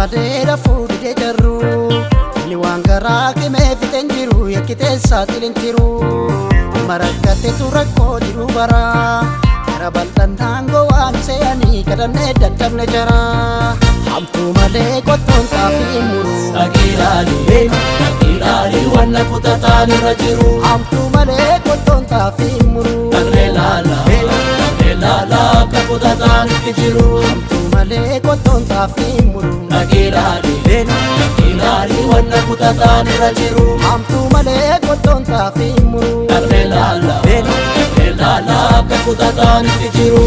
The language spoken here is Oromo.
Malee rafuu didee jarru. Inni waan garaa qimee fixeen jiru yakkitee saaxileen jiru. Marakkateetu rakkoo jiru bara. Gara bal'aan daangoo waan se'anii kadhannee dadhabne jara. Hamtuu malee qottoon xaafii muru. Dhaqiilaali, dhaqiilaali wanna kutataan irra jiru. Hamtuu malee qottoon xaafii muru. Dhaqnee laala, dhaqnee laala akka kutataan itti jiru. Hamtuu malee qottoon xaafii muru. Dhaqiilaali, dhaqiilaali wanna kutataan irra jiru. Hamtuu malee qottoon xaafii muru. Dhaqnee laala, dhaqnee laala akka kutataan itti jiru.